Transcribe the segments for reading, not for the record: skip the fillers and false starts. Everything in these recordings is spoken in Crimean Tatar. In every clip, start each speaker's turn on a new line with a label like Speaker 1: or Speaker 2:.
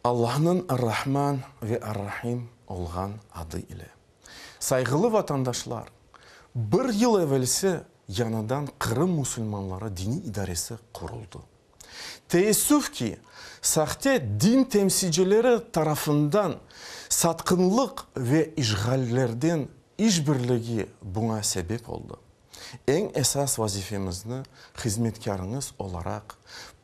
Speaker 1: Allahnıñ Ar-Rahman ve Ar-Rahim olğan adı ile. Sayğılı vatandaşlar, bir yıl evelsi yañıdan Qırım musulmanları diniy idaresi quruldı. Teessüf ki, sahte din temsilcileri tarafından satqınlıq ve işğallerden işbirligi buña sebep oldı. Eñ esas vazifemizni hızmetkârıñız olaraq,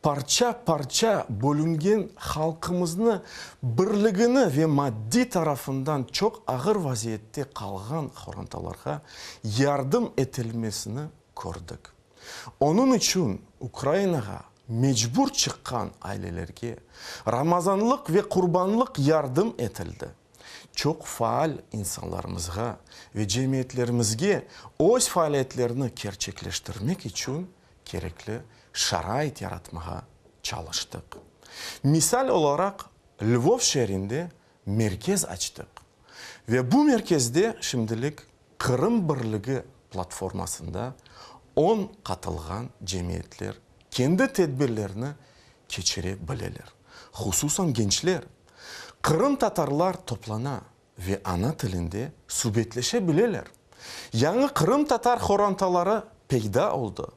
Speaker 1: parça-parça bölüngen halqımıznı birligini ve maddiy tarafından çoq ağır vaziyette qalğan qorantalarğa yardım etilmesini kördik. Onıñ içün Ukrainağa mecbur çıqqan ailelerge Ramazanlıq ve qurbanlıq yardım etildi. Çoq faal insanlarımızğa ve cemiyetlerimizge öz faaliyetlerini kerçekleştirmek içün kerekli şarait yaratmağa çalıştıq. Misal olaraq, Lvov şeerinde merkez açtıq ve bu merkezde şimdilik Qırım birligi platformasında on qatılğan cemiyetler kendi tedbirlerini keçire bileler. Hususan gençler, qırımtatarlar toplana ve ana tilinde subetleşe bileler. Yañı qırımtatar horantaları peyda oldı.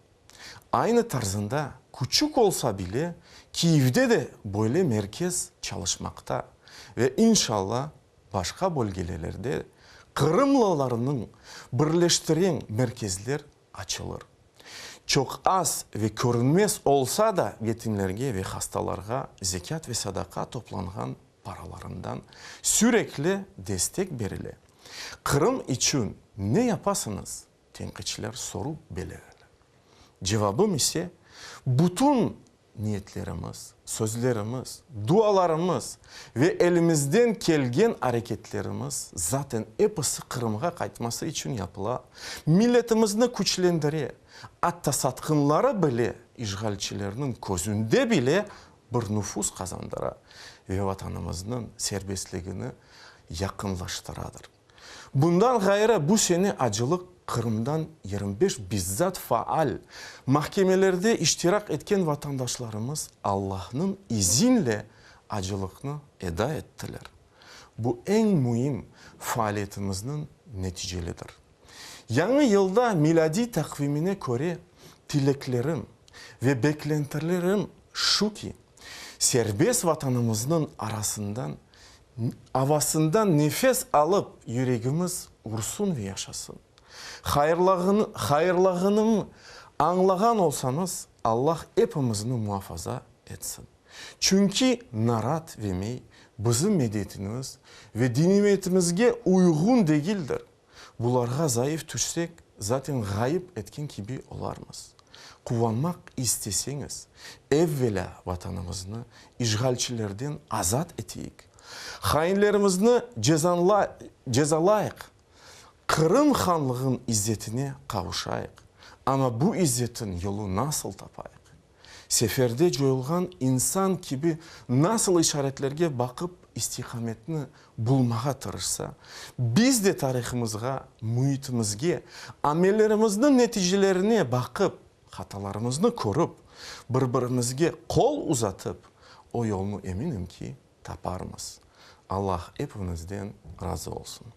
Speaker 1: Aynı tarzında, küçük olsa bile, Kiyevde de böyle merkez çalışmaqta ve inşalla başqa bölgelelerde qırımlılarnıñ birleştiren merkezler açılır. Çoq az ve körünmez olsa da yetimlerge ve hastalarğa zekât ve sadaqa toplanğan paralarından sürekli destek berile. Qırım içün ne yapasıñız? Tenqitçiler soru bereler. Cevabım ise, bütün niyetlerimiz, sözlerimiz, dualarımız ve elimizden kelgen areketlerimiz zaten episi Qırımğa qaytması içün yapıla, milletimizni küçlendire, atta satqınları bile işğalcilerniñ közünde bile bir nufuz qazandıra ve Vatanımıznıñ serbestligini yaqınlaştıradır. Bundan ğayrı, bu sene acılıq Qırımdan 25 bizzat faal, mahkemelerde iştirak etken vatandaşlarımız Allahnıñ izinle acılıqnı eda ettiler. Bu eñ müim faaliyetimizniñ neticelidir. Yañı yılda milâdiy taqvimine köre tileklerim ve beklentilerim şu ki, serbest Vatanımıznıñ arasından Avasından nefes alıp, yüregimiz ursun ve yaşasın. Hayırlağınımı añlağan olsañız, Allah epimizni muafaza etsin. Çünki narat ve mey bizim medeniyetimiz ve dinimetimizge uyğun degildir. Bularğa zayıf tüşsek, zaten ğayıp etken kibi olarmız. Quvanmaq isteseñiz, evvelâ Vatanımıznı işğalcilerden azat eteyik. Hainlerimizni cezalayıq, Qırım hanlığın izzetine qavuşayıq. Amma bu izzetin yolu nasıl tapayıq? Seferde coyulğan insan kibi nasıl işaretlerge baqıp istiqametni bulmağa tırışsa, biz de tarihımızğa, müitimizge, amellerimizniñ neticelerine baqıp, hatalarımıznı körip, bir-birimizge qol uzatıp, o yolnu eminim ki, taparmız. Allah epiñizden razı olsun.